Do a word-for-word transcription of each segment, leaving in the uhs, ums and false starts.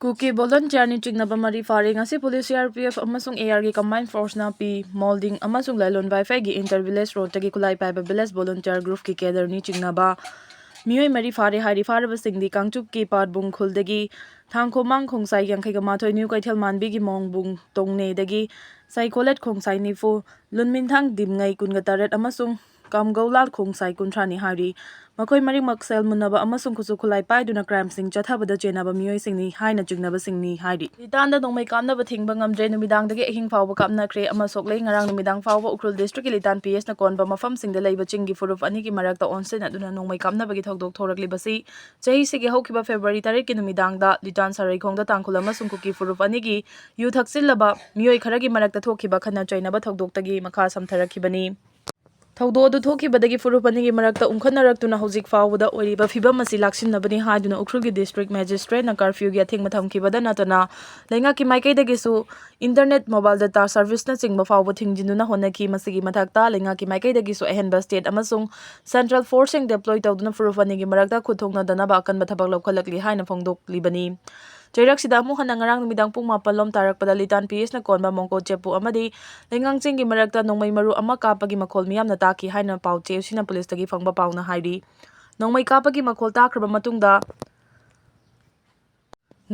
ꯀꯨꯀꯤ ꯚꯣꯂꯨꯟꯇꯤꯌꯔꯅꯤ ꯆꯤꯡꯅꯕ ꯃꯔꯤ ꯐꯥꯔꯦ꯫ ꯉꯁꯤ ꯄꯨꯂꯤꯁ, ꯁꯤ ꯑꯥꯔ ꯄꯤ ꯑꯦꯐ ꯑꯃꯁꯨꯡ ꯑꯦ ꯑꯥꯔꯒꯤ ꯀꯝꯕꯥꯏꯟ ꯐꯣꯔꯁꯅ ꯄꯤ ꯃꯣꯜꯗꯤꯡ ꯑꯃꯁꯨꯡ ꯂꯂꯣꯟ ꯋꯥꯏꯐꯥꯏꯒꯤ ꯏꯟꯇꯔ ꯚꯤꯂꯦꯖ ꯔꯣꯗꯇꯒꯤ ꯈꯨꯠꯂꯥꯏ ꯄꯥꯏꯕ ꯚꯤꯂꯦꯖ ꯚꯣꯂꯨꯟꯇꯤꯌꯔ ꯒ꯭ꯔꯨꯞꯀꯤ ꯀꯦꯗꯔꯅꯤ ꯆꯤꯡꯅꯕ ꯃꯤꯑꯣꯏ ꯃꯔꯤ ꯐꯥꯔꯦ ꯍꯥꯏꯔꯤ꯫ ꯐꯥꯔꯕꯁꯤꯡꯗꯤ ꯀꯥꯡꯆꯨꯞꯀꯤ ꯄꯥꯠꯕꯨꯡ ꯈꯨꯜꯗꯒꯤ ꯊꯥꯡꯈꯣꯃꯥꯡ ꯈꯣꯡꯁꯥꯏ ꯌꯥꯡꯈꯩꯒ ꯃꯥꯊꯣꯏ, ꯅ꯭ꯌꯨ ꯀꯩꯊꯦꯜ ꯃꯥꯟꯕꯤꯒꯤ ꯃꯣꯡꯕꯨꯡ ꯇꯣꯡꯅꯦꯗꯒꯤ ꯁꯥꯏꯀꯣꯂꯦꯠ ꯈꯣꯡꯁꯥꯏ ꯅꯤꯐꯨ, ꯂꯨꯟꯃꯤꯟꯊꯥꯡ ꯗꯤꯝꯉꯩ ꯀꯨꯟꯒ ꯇꯔꯦꯠ ꯑꯃꯁꯨꯡ ꯀꯥꯝꯒꯧꯂꯥꯜ ꯈꯣꯡꯁꯥꯏ ꯀꯨꯟꯊ꯭ꯔꯥꯅꯤ ꯍꯥꯏꯔꯤ꯫ ꯃꯈꯣꯏ ꯃꯔꯤꯃꯛ ꯁꯦꯜ ꯃꯨꯟꯅꯕ ꯑꯃꯁꯨꯡ ꯈꯨꯠꯁꯨ ꯈꯨꯠꯂꯥꯏ ꯄꯥꯏꯗꯨꯅ ꯀ꯭ꯔꯥꯏꯝꯁꯤꯡ ꯆꯠꯊꯕꯗ ꯆꯦꯟꯅꯕ ꯃꯤꯑꯣꯏꯁꯤꯡꯅꯤ ꯍꯥꯏꯅ ꯆꯤꯡꯅꯕꯁꯤꯡꯅꯤ ꯍꯥꯏꯔꯤ꯫ ꯂꯤꯇꯥꯟꯗ ꯅꯣꯡꯃꯩ ꯀꯥꯞꯅꯕ ꯊꯤꯡꯕ ꯉꯝꯗ꯭ꯔꯦ꯫ ꯅꯨꯃꯤꯗꯥꯡꯗꯒꯤ ꯑꯍꯤꯡ ꯐꯥꯎꯕ ꯀꯥꯞꯅꯈ꯭ꯔꯦ꯫ ꯑꯃ ꯁꯣꯛꯂꯦ꯫ ꯉꯔꯥꯡ ꯅꯨꯃꯤꯗꯥꯡ ꯐꯥꯎꯕ ꯎꯈ꯭ꯔꯨꯜ ꯗꯤꯁꯇ꯭ꯔꯤꯛꯀꯤ ꯂꯤꯇꯥꯟ ꯄꯤ ꯑꯦꯁꯅ ꯀꯣꯟꯕ ꯃꯐꯝꯁꯤꯡꯗ ꯂꯩꯕ ꯆꯤꯡꯒꯤ ꯐꯨꯔꯨꯞ ꯑꯅꯤꯒꯤ ꯃꯔꯛꯇ ꯑꯣꯟꯁꯤꯟꯅꯗꯨꯅ ꯅꯣꯡꯃꯩ ꯀꯥꯞꯅꯕꯒꯤ ꯊꯧꯗꯣꯛ ꯊꯣꯔꯛꯂꯤꯕꯁꯤ ꯆꯍꯤꯁꯤꯒꯤ ꯍꯧꯈꯤꯕ ꯐꯦꯕ꯭ꯔꯨꯋꯥꯔꯤ ꯇꯔꯦꯠꯀꯤ ꯅꯨꯃꯤꯗꯥꯡꯗ ꯂꯤꯇꯥꯟ ꯁꯔꯩꯈꯣꯡꯗ ꯇꯥꯡꯈꯨꯜ ꯑꯃꯁꯨꯡ ꯀꯨꯀꯤ ꯐꯨꯔꯨꯞ ꯑꯅꯤꯒꯤ ꯌꯨ ꯊꯛꯆꯤꯜꯂꯕ ꯃꯤꯑꯣꯏ ꯈꯔꯒꯤ ꯃꯔꯛꯇ ꯊꯣꯛꯈꯤꯕ ꯈꯠꯅ ꯆꯩꯅꯕ ꯊꯧꯗꯣꯛꯇꯒꯤ ꯃꯈꯥ ꯁꯝꯊꯔꯛꯈꯤꯕꯅꯤ꯫ ꯊꯧꯗꯣꯛ ꯑꯗꯨ ꯊꯣꯛꯈꯤꯕꯗꯒꯤ ꯐꯨꯔꯨꯞ ꯑꯅꯤꯒꯤ ꯃꯔꯛꯇ ꯎꯪꯈꯠꯅꯔꯛꯇꯨꯅ ꯍꯧꯖꯤꯛ ꯐꯥꯎꯕꯗ ꯑꯣꯏꯔꯤꯕ ꯐꯤꯕꯝ ꯑꯁꯤ ꯂꯥꯛꯁꯤꯟꯅꯕꯅꯤ ꯍꯥꯏꯗꯨꯅ ꯎꯈ꯭ꯔꯨꯜꯒꯤ ꯗꯤꯁꯇ꯭ꯔꯤꯛ ꯃꯦꯖꯤꯁꯇ꯭ꯔꯦꯠꯅ ꯀꯔꯐ꯭ꯌꯨꯒꯤ ꯑꯊꯤꯡꯕ ꯊꯝꯈꯤꯕꯗ ꯅꯠꯇꯅ ꯂꯩꯉꯥꯛꯀꯤ ꯃꯥꯏꯀꯩꯗꯒꯤꯁꯨ ꯏꯟꯇꯔꯅꯦꯠ, ꯃꯣꯕꯥꯏꯜ ꯗꯦꯇꯥ ꯁꯔꯚꯤꯁꯅꯆꯤꯡꯕ ꯐꯥꯎꯕ ꯊꯤꯡꯖꯤꯟꯗꯨꯅ ꯍꯣꯠꯅꯈꯤ꯫ ꯃꯁꯤꯒꯤ ꯃꯊꯛꯇ ꯂꯩꯉꯥꯛꯀꯤ ꯃꯥꯏꯀꯩꯗꯒꯤꯁꯨ ꯑꯍꯦꯟꯕ ꯁ꯭ꯇꯦꯠ ꯑꯃꯁꯨꯡ ꯁꯦꯟꯇ꯭ꯔꯦꯜ ꯐꯣꯔꯁꯁꯤꯡ ꯗꯦꯄ꯭ꯂꯣꯏ ꯇꯧꯗꯨꯅ ꯐꯨꯔꯨꯞ ꯑꯅꯤꯒꯤ ꯃꯔꯛꯇ ꯈꯨꯠ ꯊꯣꯛꯅꯗꯅꯕ ꯑꯀꯟꯕ ꯊꯕꯛ ꯂꯧꯈꯠꯂꯛꯂꯤ ꯍꯥꯏꯅ ꯐꯣꯡꯗꯣꯛꯂꯤꯕꯅꯤ꯫ ꯆꯩꯔꯛꯁꯤꯗ ꯑꯃꯨꯛ ꯍꯟꯅ ꯉꯔꯥꯡ ꯅꯨꯃꯤꯗꯥꯡ ꯄꯨꯡ ꯃꯥꯄꯜ ꯂꯣꯝ ꯇꯥꯔꯛꯄꯗ ꯂꯤꯇꯥꯟ ꯄꯤ ꯑꯦꯁꯅ ꯀꯣꯟꯕ ꯃꯣꯡꯀꯣ ꯆꯦꯄꯨ ꯑꯃꯗꯤ ꯂꯩꯉꯥꯡꯆꯤꯡꯒꯤ ꯃꯔꯛꯇ ꯅꯣꯡꯃꯩ ꯃꯔꯨ ꯑꯃ ꯀꯥꯞꯄꯒꯤ ꯃꯈꯣꯜ ꯃꯤꯌꯥꯝꯅ ꯇꯥꯈꯤ ꯍꯥꯏꯅ ꯄꯥꯎ ꯆꯦ ꯑꯁꯤꯅ ꯄꯨꯂꯤꯁꯇꯒꯤ ꯐꯪꯕ ꯄꯥꯎꯅ ꯍꯥꯏꯔꯤ꯫ ꯅꯣꯡꯃꯩ ꯀꯥꯞꯄꯒꯤ ꯃꯈꯣꯜ ꯇꯥꯈ꯭ꯔꯕ ꯃꯇꯨꯡꯗ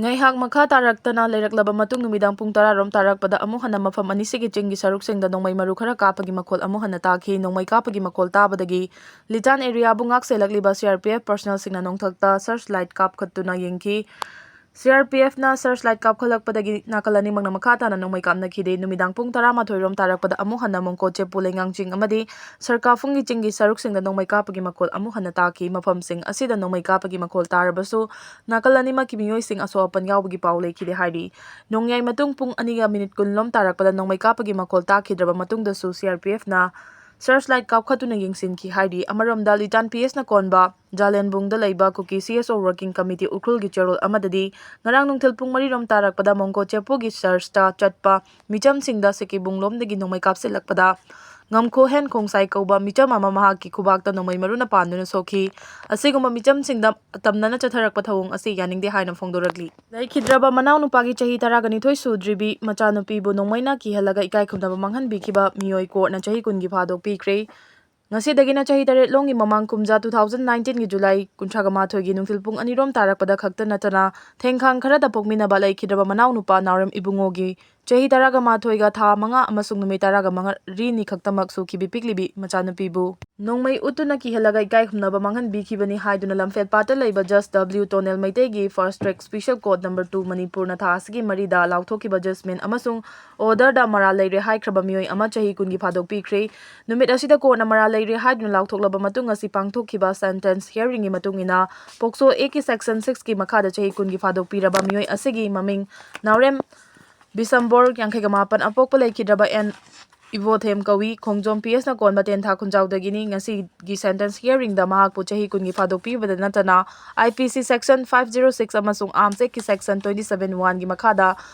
ꯉꯥꯏꯍꯥꯛ ꯃꯈꯥ ꯇꯥꯔꯛꯇꯅ ꯂꯩꯔꯛꯂꯕ ꯃꯇꯨꯡ ꯅꯨꯃꯤꯗꯥꯡ ꯄꯨꯡ ꯇꯔꯥ ꯔꯣꯝ ꯇꯥꯔꯛꯄꯗ ꯑꯃꯨꯛ ꯍꯟꯅ ꯃꯐꯝ ꯑꯅꯤꯁꯤꯒꯤ ꯆꯤꯡꯒꯤ ꯁꯔꯨꯛꯁꯤꯡꯗ ꯅꯣꯡꯃꯩ ꯃꯔꯨ ꯈꯔ ꯀꯥꯞꯄꯒꯤ ꯃꯈꯣꯜ ꯑꯃꯨꯛ ꯍꯟꯅ ꯇꯥꯈꯤ꯫ ꯅꯣꯡꯃꯩ ꯀꯥꯞꯄꯒꯤ ꯃꯈꯣꯜ ꯇꯥꯕꯗꯒꯤ ꯂꯤꯇꯥꯟ ꯑꯦꯔꯤꯌꯥꯕꯨ ꯉꯥꯛ ꯁꯦꯜꯂꯛꯂꯤꯕ ꯁꯤ ꯑꯥꯔ ꯄꯤ ꯑꯦꯐ ꯄꯔꯁꯅꯦꯜꯁꯤꯡꯅ ꯅꯣꯡꯊꯛꯇ ꯁꯔꯆ ꯂꯥꯏꯠ ꯀꯥꯞꯈꯠꯇꯨꯅ ꯌꯦꯡꯈꯤ꯫ ꯁꯤ ꯑꯥꯔ ꯄꯤ ꯑꯦꯐꯅ ꯁꯔꯆ ꯂꯥꯏꯠ ꯀꯥꯞꯈꯠꯂꯛꯄꯗꯒꯤ ꯅꯥꯀꯜ ꯑꯅꯤꯃꯛꯅ ꯃꯈꯥ ꯇꯥꯅ ꯅꯣꯡꯃꯩ ꯀꯥꯞꯅꯈꯤꯗꯦ꯫ ꯅꯨꯃꯤꯗꯥꯡ ꯄꯨꯡ ꯇꯔꯥꯃꯥꯊꯣꯏ ꯔꯣꯝ ꯇꯥꯔꯛꯄꯗ ꯑꯃꯨꯛ ꯍꯟꯅ ꯃꯣꯡꯀꯣ ꯆꯦꯄꯨ, ꯂꯩꯉꯥꯡꯆꯤꯡ ꯑꯃꯗꯤ ꯁꯔꯀꯥꯐꯨꯡꯒꯤ ꯆꯤꯡꯒꯤ ꯁꯔꯨꯛꯁꯤꯡꯗ ꯅꯣꯡꯃꯩ ꯀꯥꯞꯄꯒꯤ ꯃꯈꯣꯜ ꯑꯃꯨꯛ ꯍꯟꯅ ꯇꯥꯈꯤ꯫ ꯃꯐꯝꯁꯤꯡ ꯑꯁꯤꯗ ꯅꯣꯡꯃꯩ ꯀꯥꯞꯄꯒꯤ ꯃꯈꯣꯜ ꯇꯥꯔꯕꯁꯨ ꯅꯥꯀꯜ ꯑꯅꯤꯃꯛꯀꯤ ꯃꯤꯑꯣꯏꯁꯤꯡ ꯑꯁꯣꯛ ꯑꯄꯟ ꯌꯥꯎꯕꯒꯤ ꯄꯥꯎ ꯂꯩꯈꯤꯗꯦ ꯍꯥꯏꯔꯤ꯫ ꯅꯣꯡꯌꯥꯏ ꯃꯇꯨꯡ ꯄꯨꯡ ꯑꯅꯤꯒ ꯃꯤꯅꯤꯠ ꯀꯨꯟ ꯂꯣꯝ ꯇꯥꯔꯛꯄꯗ ꯅꯣꯡꯃꯩ ꯀꯥꯞꯄꯒꯤ ꯃꯈꯣꯜ ꯇꯥꯈꯤꯗ꯭ꯔꯕ ꯃꯇꯨꯡꯗꯁꯨ ꯁꯤ ꯑꯥꯔ ꯄꯤ ꯑꯦꯐꯅ ꯁꯔꯆ ꯂꯥꯏꯠ ꯀꯥꯞꯈꯠꯇꯨꯅ ꯌꯦꯡꯁꯤꯟꯈꯤ ꯍꯥꯏꯔꯤ꯫ ꯑꯃꯔꯣꯝꯗ ꯂꯤꯇꯥꯟ ꯄꯤ ꯑꯦꯁꯅ ꯀꯣꯟꯕ ꯖꯥꯂꯦꯟꯕꯨꯡꯗ ꯂꯩꯕ ꯀꯨꯀꯤ ꯁꯤ ꯑꯦꯁ ꯑꯣ ꯋꯥꯔꯀꯤꯡ ꯀꯃꯤꯇꯤ ꯎꯈ꯭ꯔꯨꯜꯒꯤ ꯆꯦꯔꯣꯜ ꯑꯃꯗꯗꯤ ꯉꯔꯥꯡ ꯅꯨꯡꯊꯤꯜ ꯄꯨꯡ ꯃꯔꯤ ꯔꯣꯝ ꯇꯥꯔꯛꯄꯗ ꯃꯣꯡꯀꯣ ꯆꯦꯄꯨꯒꯤ ꯆꯔꯆꯇ ꯆꯠꯄ ꯃꯤꯆꯝꯁꯤꯡꯗ ꯁꯦꯀꯤꯕꯨꯡꯂꯣꯝꯗꯒꯤ ꯅꯣꯡꯃꯩ ꯀꯥꯞꯁꯤꯜꯂꯛꯄꯗ ꯉꯝꯈꯣꯍꯦꯟ ꯈꯣꯡꯁꯥꯏ ꯀꯧꯕ ꯃꯤꯆꯝ ꯑꯃ ꯃꯍꯥꯛꯀꯤ ꯈꯨꯕꯥꯛꯇ ꯅꯣꯡꯃꯩ ꯃꯔꯨꯅ ꯄꯥꯟꯗꯨꯅ ꯁꯣꯛꯈꯤ꯫ ꯑꯁꯤꯒꯨꯝꯕ ꯃꯤꯆꯝꯁꯤꯡꯗ ꯑꯇꯝꯅꯅ ꯆꯠꯊꯔꯛꯄ ꯊꯧꯑꯣꯡ ꯑꯁꯤ ꯌꯥꯅꯤꯡꯗꯦ ꯍꯥꯏꯅ ꯐꯣꯡꯗꯣꯔꯛꯂꯤ꯫ ꯂꯩꯈꯤꯗ꯭ꯔꯕ ꯃꯅꯥꯎꯅꯨꯄꯥꯒꯤ ꯆꯍꯤ ꯇꯔꯥꯒ ꯅꯤꯊꯣꯏ ꯁꯨꯗ꯭ꯔꯤꯕꯤ ꯃꯆꯥꯅꯨꯄꯤꯕꯨ ꯅꯣꯡꯃꯩꯅ ꯀꯤꯍꯜꯂꯒ ꯏꯀꯥꯏ ꯈꯨꯝꯅꯕ ꯃꯥꯡꯍꯟꯕꯤꯈꯤꯕ ꯃꯤꯑꯣꯏ ꯀꯣꯔꯠꯅ ꯆꯍꯤ ꯀꯨꯟꯒꯤ ꯐꯥꯗꯣꯛ ꯄꯤꯈ꯭ꯔꯦ꯫ ꯉꯁꯤꯗꯒꯤꯅ ꯆꯍꯤ ꯇꯔꯦꯠ ꯂꯣꯝꯒꯤ ꯃꯃꯥꯡ ꯀꯨꯝꯖꯥ two thousand nineteenꯒꯤ July ꯀꯨꯟꯊ꯭ꯔꯥꯒ ꯃꯥꯊꯣꯏꯒꯤ ꯅꯨꯡꯊꯤꯜ ꯄꯨꯡ ꯑꯅꯤꯔꯣꯝ ꯇꯥꯔꯛꯄꯗ ꯈꯛꯇ ꯅꯠꯇꯅ ꯊꯦꯡꯈꯥꯡ ꯈꯔꯗ ꯄꯣꯛꯃꯤꯟꯅꯕ ꯂꯩꯈꯤꯗ꯭ꯔꯕ ꯃꯅꯥꯎꯅꯨꯄꯥ ꯅꯥꯎꯔꯦꯝ ꯏꯕꯨꯡꯉꯣꯒꯤ ꯆꯍꯤ ꯇꯔꯥꯒ ꯃꯥꯊꯣꯏꯒ ꯊꯥ ꯃꯉꯥ ꯑꯃꯁꯨꯡ ꯅꯨꯃꯤꯠ ꯇꯔꯥꯒ ꯃꯔꯤꯅꯤ ꯈꯛꯇꯃꯛ ꯁꯨꯈꯤꯕꯤ ꯄꯤꯛꯂꯤꯕꯤ ꯃꯆꯥꯅꯨꯄꯤꯕꯨ ꯅꯣꯡꯃꯩ ꯎꯠꯇꯨꯅ ꯀꯤꯍꯜꯂꯒ ꯏꯀꯥꯏ ꯈꯨꯝꯅꯕ ꯃꯥꯡꯍꯟꯕꯤꯈꯤꯕꯅꯤ ꯍꯥꯏꯗꯨꯅ ꯂꯝꯐꯦꯜꯄꯥꯠꯇ ꯂꯩꯕ Judge W ꯇꯣꯅꯦꯜ ꯃꯩꯇꯩꯒꯤ Fast Track Special Court number two ꯃꯅꯤꯄꯨꯔꯅ ꯊꯥ ꯑꯁꯤꯒꯤ ꯃꯔꯤꯗ ꯂꯥꯎꯊꯣꯛꯈꯤꯕ judgment ꯑꯃꯁꯨꯡ orderꯗ ꯃꯔꯥꯜ ꯂꯩꯔꯦ ꯍꯥꯏꯈ꯭ꯔꯕ ꯃꯤꯑꯣꯏ ꯑꯃ ꯆꯍꯤ ꯀꯨꯟꯒꯤ ꯐꯥꯗꯣꯛ ꯄꯤꯈ꯭ꯔꯦ꯫ ꯅꯨꯃꯤꯠ ꯑꯁꯤꯗ ꯀꯣꯔꯠꯅ ꯃꯔꯥꯜ ꯂꯩꯔꯦ ꯍꯥꯏꯗꯨꯅ ꯂꯥꯎꯊꯣꯛꯂꯕ ꯃꯇꯨꯡ ꯉꯁꯤ ꯄꯥꯡꯊꯣꯛꯈꯤꯕ sentence hearingꯒꯤ ꯃꯇꯨꯡ ꯏꯟꯅ POCSO Actꯀꯤ section sixꯀꯤ ꯃꯈꯥꯗ ꯆꯍꯤ ꯀꯨꯟꯒꯤ ꯐꯥꯗꯣꯛ ꯄꯤꯔꯕ ꯃꯤꯑꯣꯏ ꯑꯁꯤꯒꯤ ꯃꯃꯤꯡ ꯅꯥꯎꯔꯦꯝ ꯕꯤꯁꯝꯕꯣꯔ, ꯌꯥꯡꯈꯩꯒ ꯃꯥꯄꯟ, ꯑꯄꯣꯛꯄ ꯂꯩꯈꯤꯗ꯭ꯔꯕ ꯑꯦꯟ ꯏꯕꯣꯊꯦꯝ ꯀꯧꯏ, ꯈꯣꯡꯖꯣꯝ P Sꯅ ꯀꯣꯟꯕ ꯇꯦꯟꯊꯥ ꯈꯨꯟꯖꯥꯎꯗꯒꯤꯅꯤ꯫ ꯉꯁꯤꯒꯤ sentence hearingꯗ ꯃꯍꯥꯛꯄꯨ ꯆꯍꯤ ꯀꯨꯟꯒꯤ ꯐꯥꯗꯣꯛ ꯄꯤꯕꯗ ꯅꯠꯇꯅ I P C section five zero six ꯑꯃꯁꯨꯡ Arms Actꯀꯤ section twenty seven oneꯒꯤ ꯃꯈꯥꯗ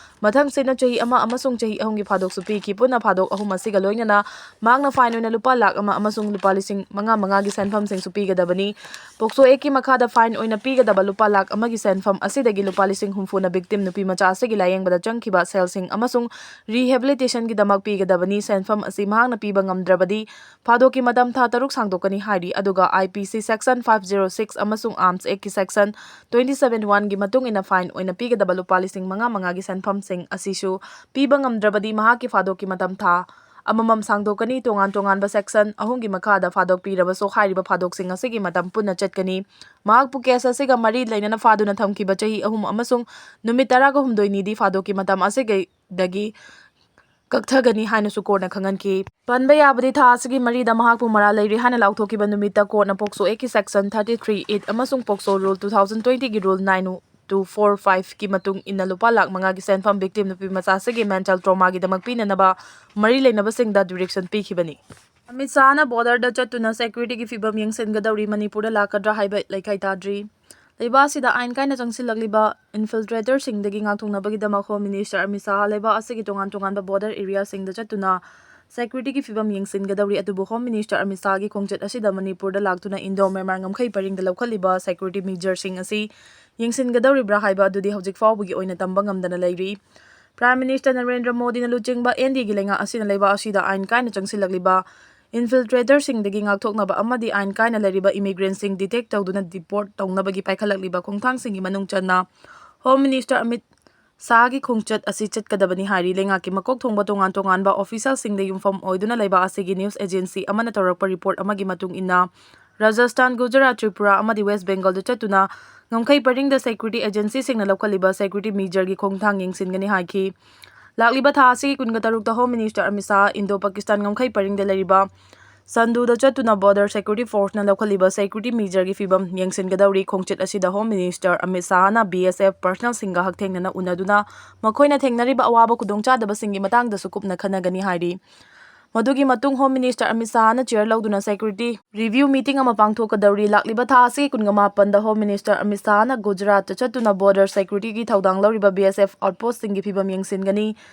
ꯃꯊꯪ ꯁꯤꯠꯅ ꯆꯍꯤ ꯑꯃ ꯑꯃꯁꯨꯡ ꯆꯍꯤ ꯑꯍꯨꯝꯒꯤ ꯐꯥꯗꯣꯛꯁꯨ ꯄꯤꯈꯤ꯫ ꯄꯨꯟꯅ ꯐꯥꯗꯣꯛ ꯑꯍꯨꯝ ꯑꯁꯤꯒ ꯂꯣꯏꯅꯅ ꯃꯍꯥꯛꯅ fine ꯑꯣꯏꯅ ꯂꯨꯄꯥ ꯂꯥꯈ ꯑꯃ ꯑꯃꯁꯨꯡ ꯂꯨꯄꯥ ꯂꯤꯁꯤꯡ ꯃꯉꯥ ꯃꯉꯥꯒꯤ ꯁꯦꯟꯐꯝꯁꯤꯡꯁꯨ ꯄꯤꯒꯗꯕꯅꯤ꯫ POCSO Actꯀꯤ ꯃꯈꯥꯗ fine ꯑꯣꯏꯅ ꯄꯤꯒꯗꯕ ꯂꯨꯄꯥ ꯂꯥꯈ ꯑꯃꯒꯤ ꯁꯦꯟꯐꯝ ꯑꯁꯤꯗꯒꯤ ꯂꯨꯄꯥ ꯂꯤꯁꯤꯡ ꯍꯨꯝꯐꯨꯅ victim ꯅꯨꯄꯤ ꯃꯆꯥ ꯑꯁꯤꯒꯤ ꯂꯥꯌꯦꯡꯕꯗ ꯆꯪꯈꯤꯕ ꯁꯦꯜꯁꯤꯡ ꯑꯃꯁꯨꯡ rehabilitationꯒꯤꯗꯃꯛ ꯄꯤꯒꯗꯕꯅꯤ꯫ ꯁꯦꯟꯐꯝ ꯑꯁꯤ ꯃꯍꯥꯛꯅ ꯄꯤꯕ ꯉꯝꯗ꯭ꯔꯕꯗꯤ ꯐꯥꯗꯣꯛꯀꯤ ꯃꯇꯝ ꯊꯥ ꯇꯔꯨꯛ ꯁꯥꯡꯗꯣꯛꯀꯅꯤ ꯍꯥꯏꯔꯤ꯫ ꯑꯗꯨꯒ I P C section five zero six ꯑꯃꯁꯨꯡ Arms Actꯀꯤ section twenty seven oneꯒꯤ ꯃꯇꯨꯡ ꯏꯟꯅ fine ꯑꯣꯏꯅ ꯄꯤꯒꯗꯕ ꯂꯨꯄꯥ ꯂꯤꯁꯤꯡ ꯃꯉꯥ ꯃꯉꯥꯒꯤ ꯁꯦꯟꯐꯝꯁꯤꯡ ꯑꯁꯤꯁꯨ ꯄꯤꯕ ꯉꯝꯗ꯭ꯔꯕꯗꯤ ꯃꯍꯥꯛꯀꯤ ꯐꯥꯗꯣꯛꯀꯤ ꯃꯇꯝ ꯊꯥ ꯑꯃꯃꯝ ꯁꯥꯡꯗꯣꯛꯀꯅꯤ꯫ ꯇꯣꯉꯥꯟ ꯇꯣꯉꯥꯟꯕ section ꯑꯍꯨꯝꯒꯤ ꯃꯈꯥꯗ ꯐꯥꯗꯣꯛ ꯄꯤꯔꯕꯁꯨ ꯍꯥꯏꯔꯤꯕ ꯐꯥꯗꯣꯛꯁꯤꯡ ꯑꯁꯤꯒꯤ ꯃꯇꯝ ꯄꯨꯟꯅ ꯆꯠꯀꯅꯤ꯫ ꯃꯍꯥꯛꯄꯨ case ꯑꯁꯤꯒ ꯃꯔꯤ ꯂꯩꯅꯅ ꯐꯥꯗꯨꯅ ꯊꯝꯈꯤꯕ ꯆꯍꯤ ꯑꯍꯨꯝ ꯑꯃꯁꯨꯡ ꯅꯨꯃꯤꯠ ꯇꯔꯥꯒ ꯍꯨꯝꯗꯣꯏꯅꯤꯗꯤ ꯐꯥꯗꯣꯛꯀꯤ ꯃꯇꯝ ꯑꯁꯤꯗꯒꯤ ꯀꯛꯊꯒꯅꯤ ꯍꯥꯏꯅꯁꯨ ꯀꯣꯔꯠꯅ ꯈꯪꯍꯟꯈꯤ꯫ ꯄꯟꯕ ꯌꯥꯕꯗꯤ, ꯊꯥ ꯑꯁꯤꯒꯤ ꯃꯔꯤꯗ ꯃꯍꯥꯛꯄꯨ ꯃꯔꯥꯜ ꯂꯩꯔꯤ ꯍꯥꯏꯅ ꯂꯥꯎꯊꯣꯛꯈꯤꯕ ꯅꯨꯃꯤꯠꯇ ꯀꯣꯔꯠꯅ POCSO Actꯀꯤ section thirty three eight ꯑꯃꯁꯨꯡ POCSO rule two thousand twentyꯒꯤ rule nine two four fiveꯀꯤ ꯃꯇꯨꯡ ꯏꯟꯅ ꯂꯨꯄꯥ ꯂꯥꯈ ꯃꯉꯥꯒꯤ ꯁꯦꯟꯐꯝ victim ꯅꯨꯄꯤ ꯃꯆꯥ ꯑꯁꯤꯒꯤ mental traumaꯒꯤꯗꯃꯛ ꯄꯤꯅꯅꯕ ꯃꯔꯤ ꯂꯩꯅꯕꯁꯤꯡꯗ direction ꯄꯤꯈꯤꯕꯅꯤ꯫ ꯑꯃꯤꯠ ꯁꯥꯍꯅ borderꯗ ꯆꯠꯇꯨꯅ securityꯒꯤ ꯐꯤꯕꯝ ꯌꯦꯡꯁꯤꯟꯒꯗꯧꯔꯤ꯫ ꯃꯅꯤꯄꯨꯔꯗ ꯂꯥꯛꯀꯗ꯭ꯔꯥ ꯍꯥꯏꯕ ꯂꯩꯈꯥꯏ ꯇꯥꯗ꯭ꯔꯤ꯫ ꯂꯩꯕꯥꯛ ꯑꯁꯤꯗ ꯑꯥꯏꯟ ꯀꯥꯏꯅ ꯆꯪꯁꯤꯜꯂꯛꯂꯤꯕ infiltratorꯁꯤꯡꯗꯒꯤ ꯉꯥꯛꯊꯣꯛꯅꯕꯒꯤꯗꯃꯛ Home Minister ꯑꯃꯤꯠ ꯁꯥꯍ ꯂꯩꯕꯥꯛ ꯑꯁꯤꯒꯤ ꯇꯣꯉꯥꯟ ꯇꯣꯉꯥꯟꯕ border areaꯁꯤꯡꯗ ꯆꯠꯇꯨꯅ ꯁꯦꯀ꯭ꯌꯨꯔꯤꯇꯤꯒꯤ ꯐꯤꯕꯝ ꯌꯦꯡꯁꯤꯟꯒꯗꯧꯔꯤ꯫ ꯑꯗꯨꯕꯨ ꯍꯣꯝ ꯃꯤꯅꯤꯁꯇꯔ ꯑꯃꯤꯠ ꯁꯥꯍꯒꯤ ꯈꯣꯡꯆꯠ ꯑꯁꯤꯗ ꯃꯅꯤꯄꯨꯔꯗ ꯂꯥꯛꯇꯨꯅ ꯏꯟꯗꯣ ꯃ꯭ꯌꯥꯟꯃꯥꯔ ꯉꯝꯈꯩ ꯄꯔꯤꯡꯗ ꯂꯧꯈꯠꯂꯤꯕ ꯁꯦꯀ꯭ꯌꯨꯔꯤꯇꯤ ꯃꯦꯖꯔꯁꯤꯡ ꯑꯁꯤ ꯌꯦꯡꯁꯤꯟꯒꯗꯧꯔꯤꯕ꯭ꯔꯥ ꯍꯥꯏꯕ ꯑꯗꯨꯗꯤ ꯍꯧꯖꯤꯛ ꯐꯥꯎꯕꯒꯤ ꯑꯣꯏꯅ ꯇꯝꯕ ꯉꯝꯗꯅ ꯂꯩꯔꯤ꯫ ꯄ꯭ꯔꯥꯏꯝ ꯃꯤꯅꯤꯁꯇꯔ ꯅꯔꯦꯟꯗ꯭ꯔ ꯃꯣꯗꯤꯅ ꯂꯨꯆꯤꯡꯕ ꯑꯦꯟ ꯗꯤꯒꯤ ꯂꯩꯉꯥꯛ ꯑꯁꯤꯅ ꯂꯩꯕꯥꯛ ꯑꯁꯤꯗ ꯑꯥꯏꯟ ꯀꯥꯏꯅ ꯆꯪꯁꯤꯜꯂꯛꯂꯤꯕ ꯏꯟꯐꯤꯜꯇ꯭ꯔꯦꯇꯔꯁꯤꯡꯗꯒꯤ ꯉꯥꯛꯊꯣꯛꯅꯕ ꯑꯃꯗꯤ ꯑꯥꯏꯟ ꯀꯥꯏꯅ ꯂꯩꯔꯤꯕ ꯏꯃꯤꯒ꯭ꯔꯦꯟꯁꯤꯡ ꯗꯤꯇꯦꯛ ꯇꯧꯗꯨꯅ ꯗꯤꯄꯣꯔꯠ ꯇꯧꯅꯕꯒꯤ ꯄꯥꯏꯈꯠꯂꯛꯂꯤꯕ ꯈꯣꯡꯊꯥꯡꯁꯤꯡꯒꯤ ꯃꯅꯨꯡ ꯆꯟꯅ ꯍꯣꯝ ꯃꯤꯅꯤꯁꯇꯔ ꯑꯃꯤꯠ ꯁꯥꯍꯒꯤ ꯈꯣꯡꯆꯠ ꯑꯁꯤ ꯆꯠꯀꯗꯕꯅꯤ ꯍꯥꯏꯔꯤ꯫ ꯂꯩꯉꯥꯛꯀꯤ ꯃꯀꯣꯛ ꯊꯣꯡꯕ ꯇꯣꯉꯥꯟ ꯇꯣꯉꯥꯟꯕ ꯑꯣꯐꯤꯁꯤꯌꯦꯜꯁꯤꯡꯗ ꯌꯨꯝꯐꯝ ꯑꯣꯏꯗꯨꯅ ꯂꯩꯕꯥꯛ ꯑꯁꯤꯒꯤ ꯅ꯭ꯌꯨꯁ ꯑꯦꯖꯦꯟꯁꯤ ꯑꯃꯅ ꯇꯧꯔꯛꯄ ꯔꯤꯄꯣꯔꯠ ꯑꯃꯒꯤ ꯃꯇꯨꯡ ꯏꯟꯅ, ꯔꯥꯖꯁꯊꯥꯟ, ꯒꯨꯖꯔꯥꯠ, ꯇ꯭ꯔꯤꯄꯨꯔꯥ ꯑꯃꯗꯤ ꯋꯦꯁ ꯕꯦꯡꯒꯜꯗ ꯆꯠꯇꯨꯅ ꯉꯝꯈꯩ ꯄꯔꯤꯡꯗ ꯁꯦꯀ꯭ꯌꯨꯔꯤꯇꯤ ꯑꯦꯖꯦꯟꯁꯤꯁꯤꯡꯅ ꯂꯧꯈꯠꯂꯤꯕ ꯁꯦꯀ꯭ꯌꯨꯔꯤꯇꯤ ꯃꯦꯖꯔꯒꯤ ꯈꯣꯡꯊꯥꯡ ꯌꯦꯡꯁꯤꯟꯒꯅꯤ ꯍꯥꯏꯈꯤ꯫ ꯂꯥꯛꯂꯤꯕ ꯊꯥ ꯑꯁꯤꯒꯤ ꯀꯨꯟꯒ ꯇꯔꯨꯛꯇ home minister Amit Shah Indo Pakistan ꯉꯝꯈꯩ ꯄꯔꯤꯡꯗ ꯂꯩꯔꯤꯕ ꯁꯟꯗꯨꯗ ꯆꯠꯇꯨꯅ ꯕꯣꯔꯗꯔ ꯁꯦꯀ꯭ꯌꯨꯔꯤꯇꯤ ꯐꯣꯔꯁꯅ ꯂꯧꯈꯠꯂꯤꯕ ꯁꯦꯀ꯭ꯌꯨꯔꯤꯇꯤ ꯃꯦꯖꯔꯒꯤ ꯐꯤꯕꯝ ꯌꯦꯡꯁꯤꯟꯒꯗꯧꯔꯤ꯫ ꯈꯣꯡꯆꯠ ꯑꯁꯤꯗ ꯍꯣꯝ ꯃꯤꯅꯤꯁꯇꯔ ꯑꯃꯤꯠ ꯁꯥꯍꯅ ꯕꯤ ꯑꯦꯁ ꯑꯦꯐ ꯄꯔꯁꯅꯦꯜꯁꯤꯡꯒ ꯍꯛꯊꯦꯡꯅꯅ ꯎꯅꯗꯨꯅ ꯃꯈꯣꯏꯅ ꯊꯦꯡꯅꯔꯤꯕ ꯑꯋꯥꯕ ꯈꯨꯗꯣꯡꯆꯥꯗꯕꯁꯤꯡꯒꯤ ꯃꯇꯥꯡꯗꯁꯨ ꯀꯨꯞꯅ ꯈꯟꯅꯒꯅꯤ ꯍꯥꯏꯔꯤ꯫ ꯃꯗꯨꯒꯤ ꯃꯇꯨꯡ ꯍꯣꯝ ꯃꯤꯅꯤꯁꯇꯔ ꯑꯃꯤꯠ ꯁꯥꯍꯅ ꯆꯤꯌꯔ ꯂꯧꯗꯨꯅ ꯁꯦꯀ꯭ꯌꯨꯔꯤꯇꯤ ꯔꯤꯚꯤꯌꯨ ꯃꯤꯇꯤꯡ ꯑꯃ ꯄꯥꯡꯊꯣꯛꯀꯗꯧꯔꯤ꯫ ꯂꯥꯛꯂꯤꯕ ꯊꯥ ꯑꯁꯤꯒꯤ ꯀꯨꯟꯒ ꯃꯥꯄꯟꯗ ꯍꯣꯝ ꯃꯤꯅꯤꯁꯇꯔ ꯑꯃꯤꯠ ꯁꯥꯍꯅ ꯒꯨꯖꯔꯥꯠꯇ ꯆꯠꯇꯨꯅ ꯕꯣꯔꯗꯔ ꯁꯦꯀ꯭ꯌꯨꯔꯤꯇꯤꯒꯤ ꯊꯧꯗꯥꯡ ꯂꯧꯔꯤꯕ ꯕꯤ ꯑꯦꯁ ꯑꯦꯐ ꯑꯥꯎꯠꯄꯣꯁꯁꯤꯡꯒꯤ ꯐꯤꯕꯝ ꯌꯦꯡꯁꯤꯟꯒꯅꯤ꯫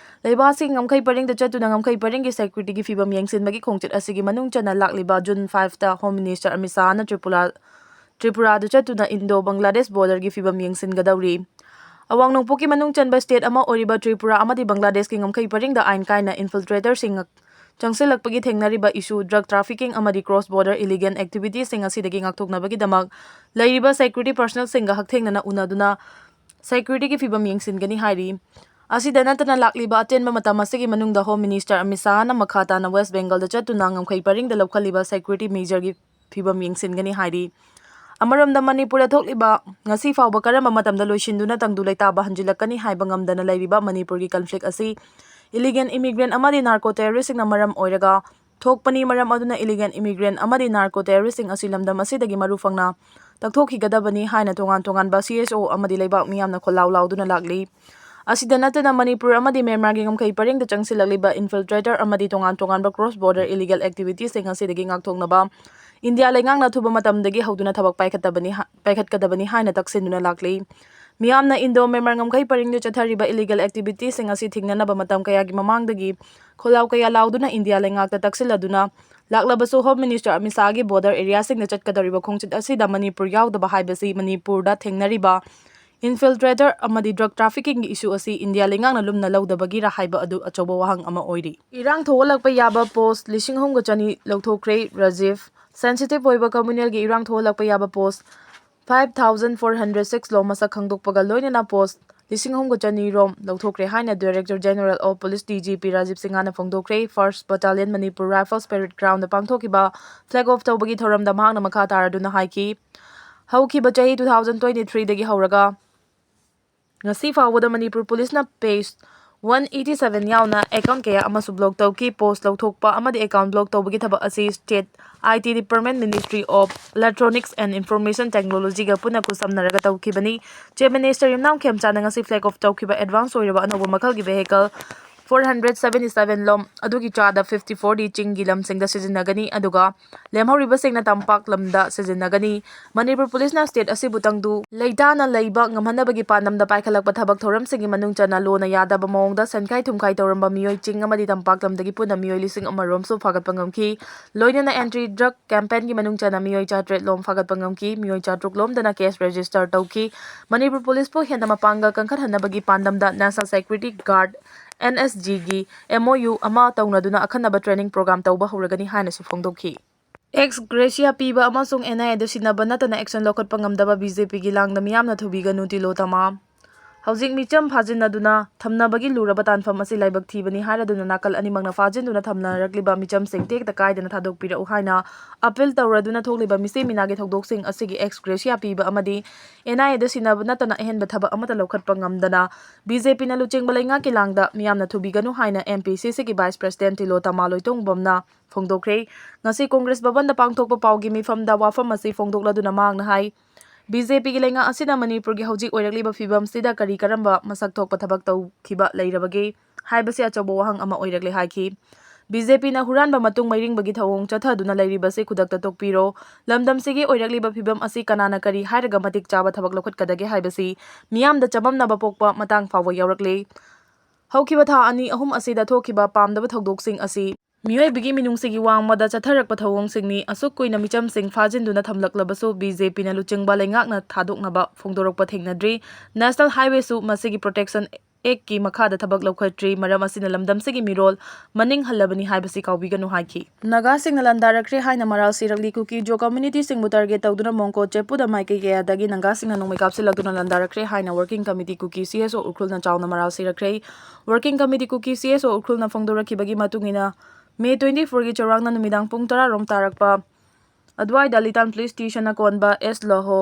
ꯂꯩꯕꯥꯛ ꯑꯁꯤꯒꯤ ꯉꯝꯈꯩ ꯄꯔꯤꯡꯗ ꯆꯠꯇꯨꯅ ꯉꯝꯈꯩ ꯄꯔꯤꯡꯒꯤ ꯁꯦꯀ꯭ꯌꯨꯔꯤꯇꯤꯒꯤ ꯐꯤꯕꯝ ꯌꯦꯡꯁꯤꯟꯕꯒꯤ ꯈꯣꯡꯆꯠ ꯑꯁꯤꯒꯤ ꯃꯅꯨꯡ ꯆꯟꯅ ꯂꯥꯛꯂꯤꯕ ꯖꯨꯟ ꯐꯥꯏꯚꯇ ꯍꯣꯝ ꯃꯤꯅꯤꯁꯇꯔ ꯑꯃꯤꯠ ꯁꯥꯍꯅ ꯇ꯭ꯔꯤꯄꯨꯔꯥ, ꯇ꯭ꯔꯤꯄꯨꯔꯥꯗ ꯆꯠꯇꯨꯅ ꯏꯟꯗꯣ ꯕꯪꯒ꯭ꯂꯥꯗꯦꯁ ꯕꯣꯔꯗꯔꯒꯤ ꯐꯤꯕꯝ ꯌꯦꯡꯁꯤꯟꯒꯗꯧꯔꯤ꯫ ꯑꯋꯥꯡ ꯅꯣꯡꯄꯣꯛꯀꯤ ꯃꯅꯨꯡ ꯆꯟꯕ ꯁ꯭ꯇꯦꯠ ꯑꯃ ꯑꯣꯏꯔꯤꯕ ꯇ꯭ꯔꯤꯄꯨꯔꯥ ꯑꯃꯗꯤ ꯕꯪꯒ꯭ꯂꯥꯗꯦꯁꯀꯤ ꯉꯝꯈꯩ ꯄꯔꯤꯡꯗ ꯑꯥꯏꯟ ꯀꯥꯏꯅ ꯏꯟꯐꯤꯜꯇ꯭ꯔꯦꯇꯔꯁꯤꯡ ꯆꯪꯁꯤꯜꯂꯛꯄꯒꯤ ꯊꯦꯡꯅꯔꯤꯕ ꯏꯁꯨ, ꯗ꯭ꯔꯒ ꯇ꯭ꯔꯥꯐꯤꯀꯤꯡ ꯑꯃꯗꯤ ꯀ꯭ꯔꯣꯁ ꯕꯣꯔꯗꯔ ꯏꯂꯤꯒꯦꯜ ꯑꯦꯛꯇꯤꯚꯤꯇꯤꯁꯤꯡ ꯑꯁꯤꯗꯒꯤ ꯉꯥꯛꯊꯣꯛꯅꯕꯒꯤꯗꯃꯛ ꯂꯩꯔꯤꯕ ꯁꯦꯀ꯭ꯌꯨꯔꯤꯇꯤ ꯄꯔꯁꯅꯦꯜꯁꯤꯡꯒ ꯍꯛꯊꯦꯡꯅꯅ ꯎꯅꯗꯨꯅ ꯁꯦꯀ꯭ꯌꯨꯔꯤꯇꯤꯒꯤ ꯐꯤꯕꯝ ꯌꯦꯡꯁꯤꯟꯒꯅꯤ ꯍꯥꯏꯔꯤ꯫ ꯑꯁꯤꯗ ꯅꯠꯇꯅ ꯂꯥꯛꯂꯤꯕ ꯑꯇꯦꯟꯕ ꯃꯇꯝ ꯑꯁꯤꯒꯤ ꯃꯅꯨꯡꯗ ꯍꯣꯝ ꯃꯤꯅꯤꯁꯇꯔ ꯑꯃꯤꯠ ꯁꯥꯍꯅ ꯃꯈꯥ ꯇꯥꯅ ꯋꯦꯁ ꯕꯦꯡꯒꯜꯗ ꯆꯠꯇꯨꯅ ꯉꯝꯈꯩ ꯄꯔꯤꯡꯗ ꯂꯧꯈꯠꯂꯤꯕ ꯁꯦꯀ꯭ꯌꯨꯔꯤꯇꯤ ꯃꯦꯖꯔꯒꯤ ꯐꯤꯕꯝ ꯌꯦꯡꯁꯤꯟꯒꯅꯤ ꯍꯥꯏꯔꯤ꯫ ꯑꯃꯔꯣꯝꯗ ꯃꯅꯤꯄꯨꯔꯗ ꯊꯣꯛꯂꯤꯕ ꯉꯁꯤ ꯐꯥꯎꯕ ꯀꯔꯝꯕ ꯃꯇꯝꯗ ꯂꯣꯏꯁꯤꯟꯗꯨꯅ ꯇꯪꯗꯨ ꯂꯩꯇꯥꯕ ꯍꯟꯖꯤꯜꯂꯛꯀꯅꯤ ꯍꯥꯏꯕ ꯉꯝꯗꯅ ꯂꯩꯔꯤꯕ ꯃꯅꯤꯄꯨꯔꯒꯤ ꯀꯟꯐ꯭ꯂꯤꯛ ꯑꯁꯤ ꯏꯂꯤꯒꯦꯜ ꯏꯃꯤꯒ꯭ꯔꯦꯟ ꯑꯃꯗꯤ ꯅꯥꯔꯀꯣ ꯇꯦꯔꯣꯔꯤꯁꯁꯤꯡꯅ ꯃꯔꯝ ꯑꯣꯏꯔꯒ ꯊꯣꯛꯄꯅꯤ꯫ ꯃꯔꯝ ꯑꯗꯨꯅ ꯏꯂꯤꯒꯦꯜ ꯏꯃꯤꯒ꯭ꯔꯦꯟ ꯑꯃꯗꯤ ꯅꯥꯔꯀꯣ ꯇꯦꯔꯣꯔꯤꯁꯁꯤꯡ ꯑꯁꯤ ꯂꯝꯗꯝ ꯑꯁꯤꯗꯒꯤ ꯃꯔꯨ ꯐꯪꯅ ꯇꯛꯊꯣꯛꯈꯤꯒꯗꯕꯅꯤ ꯍꯥꯏꯅ ꯇꯣꯉꯥꯟ ꯇꯣꯉꯥꯟꯕ ꯁꯤ ꯑꯦꯁ ꯑꯣ ꯑꯃꯗꯤ ꯂꯩꯕꯥꯛ ꯃꯤꯌꯥꯝꯅ ꯈꯣꯜꯂꯥꯎ ꯂꯥꯎꯗꯨꯅ ꯂꯥꯛꯂꯤ꯫ ꯑꯁꯤꯗ ꯅꯠꯇꯅ ꯃꯅꯤꯄꯨꯔ ꯑꯃꯗꯤ ꯃ꯭ꯌꯥꯟꯃꯥꯔꯒꯤ ꯉꯝꯈꯩ ꯄꯔꯤꯡꯗ ꯆꯪꯁꯤꯜꯂꯛꯂꯤꯕ ꯏꯟꯐꯤꯜꯇ꯭ꯔꯦꯇꯔ ꯑꯃꯗꯤ ꯇꯣꯉꯥꯟ ꯇꯣꯉꯥꯟꯕ ꯀ꯭ꯔꯣꯁ ꯕꯣꯔꯗꯔ ꯏꯂꯤꯒꯦꯜ ꯑꯦꯛꯇꯤꯚꯤꯇꯤꯁꯁꯤꯡ ꯑꯁꯤꯗꯒꯤ ꯉꯥꯛꯊꯣꯛꯅꯕ ꯏꯟꯗꯤꯌꯥ ꯂꯩꯉꯥꯛꯅ ꯑꯊꯨꯕ ꯃꯇꯝꯗꯒꯤ ꯍꯧꯗꯨꯅ ꯊꯕꯛ ꯄꯥꯏꯈꯠꯇꯕꯅꯤ ꯍꯥ-, ꯄꯥꯏꯈꯠꯀꯗꯕꯅꯤ ꯍꯥꯏꯅ ꯇꯛꯁꯤꯟꯗꯨꯅ ꯂꯥꯛꯂꯤ꯫ ꯃꯤꯌꯥꯝꯅ ꯏꯟꯗꯣ ꯃ꯭ꯌꯥꯟꯃꯥꯔ ꯉꯝꯈꯩ ꯄꯔꯤꯡꯗ ꯆꯠꯊꯔꯤꯕ illegal activitiesꯁꯤꯡ ꯑꯁꯤ ꯊꯤꯡꯅꯅꯕ ꯃꯇꯝ ꯀꯌꯥꯒꯤ ꯃꯃꯥꯡꯗꯒꯤ ꯈꯣꯜꯂꯥꯎ ꯀꯌꯥ ꯂꯥꯎꯗꯨꯅ ꯏꯟꯗꯤꯌꯥ ꯂꯩꯉꯥꯛꯇ ꯇꯛꯁꯤꯜꯂꯗꯨꯅ ꯂꯥꯛꯂꯕꯁꯨ, Home Minister ꯑꯃꯤꯠ ꯁꯥꯍꯒꯤ border areaꯁꯤꯡꯗ ꯆꯠꯀꯗꯧꯔꯤꯕ ꯈꯣꯡꯆꯠ ꯑꯁꯤꯗ ꯃꯅꯤꯄꯨꯔ ꯌꯥꯎꯗꯕ ꯍꯥꯏꯕꯁꯤ ꯃꯅꯤꯄꯨꯔꯗ ꯊꯦꯡꯅꯔꯤꯕ infiltrator ꯑꯃꯗꯤ drug traffickingꯒꯤ issue ꯑꯁꯤ ꯏꯟꯗꯤꯌꯥ ꯂꯩꯉꯥꯛꯅ ꯂꯨꯝꯅ ꯂꯧꯗꯕꯒꯤꯔ ꯍꯥꯏꯕ ꯑꯗꯨ ꯑꯆꯧꯕ ꯋꯥꯍꯪ ꯑꯃ ꯑꯣꯏꯔꯤ꯫ ꯏꯔꯥꯡ ꯊꯣꯛꯍꯜꯂꯛꯄ ꯌꯥꯕ post ꯂꯤꯁꯤꯡ ꯑꯍꯨꯝꯒ ꯆꯅꯤ ꯂꯧꯊꯣꯛꯈ꯭ꯔꯦ꯫ ꯔꯥꯖꯤꯕ, sensitive ꯑꯣꯏꯕ communalꯒꯤ ꯏꯔꯥꯡ ꯊꯣꯛꯍꯜꯂꯛꯄ ꯌꯥꯕ post five thousand four hundred six ꯂꯣꯝ ꯃꯁꯛ ꯈꯪꯗꯣꯛꯄꯒ ꯂꯣꯏꯅꯅ post ꯂꯤꯁꯤꯡ ꯑꯍꯨꯝꯒ ꯆꯅꯤ ꯔꯣꯝ ꯂꯧꯊꯣꯛꯈ꯭ꯔꯦ ꯍꯥꯏꯅ Director General of Police DGP Rajiv ꯁꯤꯡꯍꯅ ꯐꯣꯡꯗꯣꯛꯈ꯭ꯔꯦ꯫ First Battalion Manipur Rifles Parade Groundꯗ ꯄꯥꯡꯊꯣꯛꯈꯤꯕ flag off ꯇꯧꯕꯒꯤ ꯊꯧꯔꯝꯗ ꯃꯍꯥꯛꯅ ꯃꯈꯥ ꯇꯥꯔꯗꯨꯅ ꯍꯥꯏꯈꯤ, ꯍꯧꯈꯤꯕ ꯆꯍꯤ two thousand twenty threeꯗꯒꯤ ꯍꯧꯔꯒ ꯉꯁꯤ ꯐꯥꯎꯕꯗ ꯃꯅꯤꯄꯨꯔ ꯄꯨꯂꯤꯁꯅ page one eighty seven ꯌꯥꯎꯅ account ꯀꯌꯥ ꯑꯃꯁꯨ block ꯇꯧꯈꯤ꯫ Post ꯂꯧꯊꯣꯛꯄ ꯑꯃꯗꯤ account block ꯇꯧꯕꯒꯤ ꯊꯕꯛ ꯑꯁꯤ State IT Department, Ministry of Electronics and Information Technologyꯒ ꯄꯨꯟꯅ ꯈꯨꯠꯁꯝꯅꯔꯒ ꯇꯧꯈꯤꯕꯅꯤ꯫ Chief Minister ꯌꯨꯝꯅꯥꯝ ꯈꯦꯝꯆꯥꯟꯅ ꯉꯁꯤ flag off ꯇꯧꯈꯤꯕ advance ꯑꯣꯏꯔꯕ ꯑꯅꯧꯕ ꯃꯈꯜꯒꯤ vehicle four hundred seventy seven ꯂꯣꯝ ꯑꯗꯨꯒꯤ ꯆꯥꯗ fifty fourꯗꯤ ꯆꯤꯡꯒꯤ ꯂꯝꯁꯤꯡꯗ ꯁꯤꯖꯤꯟꯅꯒꯅꯤ, ꯑꯗꯨꯒ ꯂꯦꯝꯍꯧꯔꯤꯕꯁꯤꯡꯅ ꯇꯝꯄꯥꯛ ꯂꯝꯗ ꯁꯤꯖꯤꯟꯅꯒꯅꯤ꯫ ꯃꯅꯤꯄꯨꯔ ꯄꯨꯂꯤꯁꯅ state ꯑꯁꯤꯕꯨ ꯇꯪꯗꯨ ꯂꯩꯇꯥꯅ ꯂꯩꯕ ꯉꯝꯍꯟꯅꯕꯒꯤ ꯄꯥꯟꯗꯝꯗ ꯄꯥꯏꯈꯠꯂꯛꯄ ꯊꯕꯛ ꯊꯧꯔꯝꯁꯤꯡꯒꯤ ꯃꯅꯨꯡ ꯆꯟꯅ ꯂꯣꯅ ꯌꯥꯗꯕ ꯃꯑꯣꯡꯗ ꯁꯦꯟꯈꯥꯏ ꯊꯨꯝꯈꯥꯏ ꯇꯧꯔꯝꯕ ꯃꯤꯑꯣꯏ ꯆꯤꯡ ꯑꯃꯗꯤ ꯇꯝꯄꯥꯛ ꯂꯝꯗꯒꯤ ꯄꯨꯟꯅ ꯃꯤꯑꯣꯏ ꯂꯤꯁꯤꯡ ꯑꯃ ꯔꯣꯝꯁꯨ ꯐꯥꯒꯠꯄ ꯉꯝꯈꯤ꯫ ꯂꯣꯏꯅꯅ anti drug campaignꯒꯤ ꯃꯅꯨꯡ ꯆꯟꯅ ꯃꯤꯑꯣꯏ ꯆꯥꯇ꯭ꯔꯦꯠ ꯂꯣꯝ ꯐꯥꯒꯠꯄ ꯉꯝꯈꯤ꯫ ꯃꯤꯑꯣꯏ ꯆꯥꯇ꯭ꯔꯨꯛ ꯂꯣꯝꯗꯅ case register ꯇꯧꯈꯤ꯫ ꯃꯅꯤꯄꯨꯔ ꯄꯨꯂꯤꯁꯄꯨ ꯍꯦꯟꯅ ꯃꯄꯥꯡꯒꯜ ꯀꯟꯈꯠꯍꯟꯅꯕꯒꯤ ꯄꯥꯟꯗꯝꯗ National Security Guard, NSGꯒꯤ MOU ꯑꯃ ꯇꯧꯅꯗꯨꯅ ꯑꯈꯟꯅꯕ training program ꯇꯧꯕ ꯍꯧꯔꯒꯅꯤ ꯍꯥꯏꯅꯁꯨ ꯐꯣꯡꯗꯣꯛꯈꯤ꯫ Ex gratia ꯄꯤꯕ ꯑꯃꯁꯨꯡ NIAꯗ ꯁꯤꯟꯅꯕ ꯅꯠꯇꯅ action ꯂꯧꯈꯠꯄ ꯉꯝꯗꯕ BJPꯒꯤ ꯂꯥꯡꯗ ꯃꯤꯌꯥꯝꯅ ꯊꯨꯕꯤꯒꯅꯨ, ꯇꯤꯂꯣꯇꯃꯥ꯫ ꯍꯧꯖꯤꯛ ꯃꯤꯆꯝ ꯐꯥꯖꯤꯟꯅꯗꯨꯅ ꯊꯝꯅꯕꯒꯤ ꯂꯨꯔꯕ ꯇꯥꯟꯐꯝ ꯑꯁꯤ ꯂꯥꯏꯕꯛ ꯊꯤꯕꯅꯤ ꯍꯥꯏꯔꯗꯨꯅ ꯅꯥꯀꯜ ꯑꯅꯤꯃꯛꯅ ꯐꯥꯖꯤꯟꯗꯨꯅ ꯊꯝꯅꯔꯛꯂꯤꯕ ꯃꯤꯆꯝꯁꯤꯡ ꯇꯦꯛꯇ ꯀꯥꯏꯗꯅ ꯊꯥꯗꯣꯛꯄꯤꯔꯛꯎ ꯍꯥꯏꯅ appeal ꯇꯧꯔꯗꯨꯅ ꯊꯣꯛꯂꯤꯕ ꯃꯤꯆꯝ ꯃꯤꯅꯥꯒꯤ ꯊꯧꯗꯣꯛꯁꯤꯡ ꯑꯁꯤꯒꯤ ex gratia ꯄꯤꯕ ꯑꯃꯗꯤ NIAꯗ ꯁꯤꯟꯅꯕ ꯅꯠꯇꯅ ꯑꯍꯦꯟꯕ ꯊꯕꯛ ꯑꯃꯠꯇ ꯂꯧꯈꯠꯄ ꯉꯝꯗꯅ BJPꯅ ꯂꯨꯆꯤꯡꯕ ꯂꯩꯉꯥꯛꯀꯤ ꯂꯥꯡꯗ ꯃꯤꯌꯥꯝꯅ ꯊꯨꯕꯤꯒꯅꯨ ꯍꯥꯏꯅ MPCCꯒꯤ Vice President ꯇꯤꯂꯣꯇꯃꯥ ꯂꯣꯏꯇꯣꯡꯕꯝꯅ ꯐꯣꯡꯗꯣꯛꯈ꯭ꯔꯦ꯫ ꯉꯁꯤ Congress ꯚꯕꯟꯗ ꯄꯥꯡꯊꯣꯛꯄ ꯄꯥꯎꯒꯤ ꯃꯤꯐꯝꯗ ꯋꯥꯐꯝ ꯑꯁꯤ ꯐꯣꯡꯗꯣꯛꯂꯗꯨꯅ ꯃꯍꯥꯛꯅ ꯍꯥꯏ, BJPꯒꯤ ꯂꯩꯉꯥꯛ ꯑꯁꯤꯅ ꯃꯅꯤꯄꯨꯔꯒꯤ ꯍꯧꯖꯤꯛ ꯑꯣꯏꯔꯛꯂꯤꯕ ꯐꯤꯕꯝꯁꯤꯗ ꯀꯔꯤ ꯀꯔꯝꯕ ꯃꯁꯛ ꯊꯣꯛꯄ ꯊꯕꯛ ꯇꯧꯈꯤꯕ ꯂꯩꯔꯕꯒꯦ ꯍꯥꯏꯕꯁꯤ ꯑꯆꯧꯕ ꯋꯥꯍꯪ ꯑꯃ ꯑꯣꯏꯔꯛꯂꯦ ꯍꯥꯏꯈꯤ꯫ ꯕꯤ ꯖꯦ ꯄꯤꯅ ꯍꯨꯔꯥꯟꯕ ꯃꯇꯨꯡ ꯃꯩꯔꯤꯡꯕꯒꯤ ꯊꯧꯑꯣꯡ ꯆꯠꯊꯗꯨꯅ ꯂꯩꯔꯤꯕꯁꯤ ꯈꯨꯗꯛꯇ ꯇꯣꯛꯄꯤꯔꯣ꯫ ꯂꯝꯗꯝꯁꯤꯒꯤ ꯑꯣꯏꯔꯛꯂꯤꯕ ꯐꯤꯕꯝ ꯑꯁꯤ ꯀꯅꯥꯅ ꯀꯔꯤ ꯍꯥꯏꯔꯒ ꯃꯇꯤꯛ ꯆꯥꯕ ꯊꯕꯛ ꯂꯧꯈꯠꯀꯗꯒꯦ ꯍꯥꯏꯕꯁꯤ ꯃꯤꯌꯥꯝꯗ ꯆꯃꯝꯅꯕ ꯄꯣꯛꯄ ꯃꯇꯥꯡ ꯐꯥꯎꯕ ꯌꯥꯎꯔꯛꯂꯦ꯫ ꯍꯧꯈꯤꯕ ꯊꯥ ꯑꯅꯤ ꯑꯍꯨꯝ ꯑꯁꯤꯗ ꯊꯣꯛꯈꯤꯕ ꯄꯥꯝꯗꯕ ꯊꯧꯗꯣꯛꯁꯤꯡ ꯑꯁꯤ ꯃꯤꯑꯣꯏꯕꯒꯤ ꯃꯤꯅꯨꯡꯁꯤꯒꯤ ꯋꯥꯡꯃꯗ ꯆꯠꯊꯔꯛꯄ ꯊꯧꯑꯣꯡꯁꯤꯡꯅꯤ꯫ ꯑꯁꯨꯛ ꯀꯨꯏꯅ ꯃꯤꯆꯝꯁꯤꯡ ꯐꯥꯖꯤꯟꯗꯨꯅ ꯊꯝꯂꯛꯂꯕꯁꯨ ꯕꯤ ꯖꯦ ꯄꯤꯅ ꯂꯨꯆꯤꯡꯕ ꯂꯩꯉꯥꯛꯅ ꯊꯥꯗꯣꯛꯅꯕ ꯐꯣꯡꯗꯣꯔꯛꯄ ꯊꯦꯡꯅꯗ꯭ꯔꯤ꯫ ꯅꯦꯁꯅꯦꯜ ꯍꯥꯏꯋꯦꯁꯨ ꯃꯁꯤꯒꯤ ꯄ꯭ꯔꯣꯇꯦꯛꯁꯟ ꯑꯦꯛꯀꯤ ꯃꯈꯥꯗ ꯊꯕꯛ ꯂꯧꯈꯠꯇ꯭ꯔꯤ꯫ ꯃꯔꯝ ꯑꯁꯤꯅ ꯂꯝꯗꯝꯁꯤꯒꯤ ꯃꯤꯔꯣꯜ ꯃꯅꯤꯡ ꯍꯜꯂꯕꯅꯤ ꯍꯥꯏꯕꯁꯤ ꯀꯥꯎꯕꯤꯒꯅꯨ ꯍꯥꯏꯈꯤ꯫ ꯅꯥꯒꯥꯁꯤꯡꯅ ꯂꯥꯟꯗꯥꯔꯛꯈ꯭ꯔꯦ ꯍꯥꯏꯅ ꯃꯔꯥꯜ ꯁꯤꯔꯛꯂꯤ꯫ ꯀꯨꯀꯤ ꯖꯣ ꯀꯝꯃ꯭ꯌꯨꯅꯤꯇꯤꯁꯤꯡꯕꯨ ꯇꯥꯔꯒꯦꯠ ꯇꯧꯗꯨꯅ ꯃꯣꯡꯀꯣ ꯆꯦꯄꯨꯗ ꯃꯥꯏꯀꯩ ꯀꯌꯥꯗꯒꯤ ꯅꯥꯒꯥꯁꯤꯡꯅ ꯅꯣꯡꯃꯩ ꯀꯥꯞꯁꯤꯜꯂꯛꯇꯨꯅ ꯂꯥꯟꯗꯥꯔꯛꯈ꯭ꯔꯦ ꯍꯥꯏꯅ ꯋꯥꯔꯀꯤꯡ ꯀꯃꯤꯇꯤ ꯀꯨꯀꯤ ꯁꯤ ꯑꯦꯁ ꯑꯣ ꯎꯈ꯭ꯔꯨꯜꯅ ꯆꯥꯎꯅ ꯃꯔꯥꯜ ꯁꯤꯔꯛꯈ꯭ꯔꯦ꯫ ꯋꯥꯔꯀꯤꯡ ꯀꯃꯤꯇꯤ ꯀꯨꯀꯤ ꯁꯤ ꯑꯦꯁ ꯑꯣ ꯎꯈ꯭ꯔꯨꯜꯅ ꯐꯣꯡꯗꯣꯔꯛꯈꯤꯕꯒꯤ ꯃꯇꯨꯡ ꯏꯟꯅ, ꯃꯦ ꯇ꯭ꯋꯦꯟꯇꯤ ꯐꯣꯔꯒꯤ ꯆꯧꯔꯥꯛꯅ ꯅꯨꯃꯤꯗꯥꯡ ꯄꯨꯡ ꯇꯔꯥ ꯔꯣꯝ ꯇꯥꯔꯛꯄ ꯑꯗꯨꯋꯥꯏꯗ ꯂꯤꯇꯥꯟ ꯄꯨꯂꯤꯁ ꯁ꯭ꯇꯦꯁꯟꯅ ꯀꯣꯟꯕ ꯑꯦꯁ ꯂꯣꯍꯣ,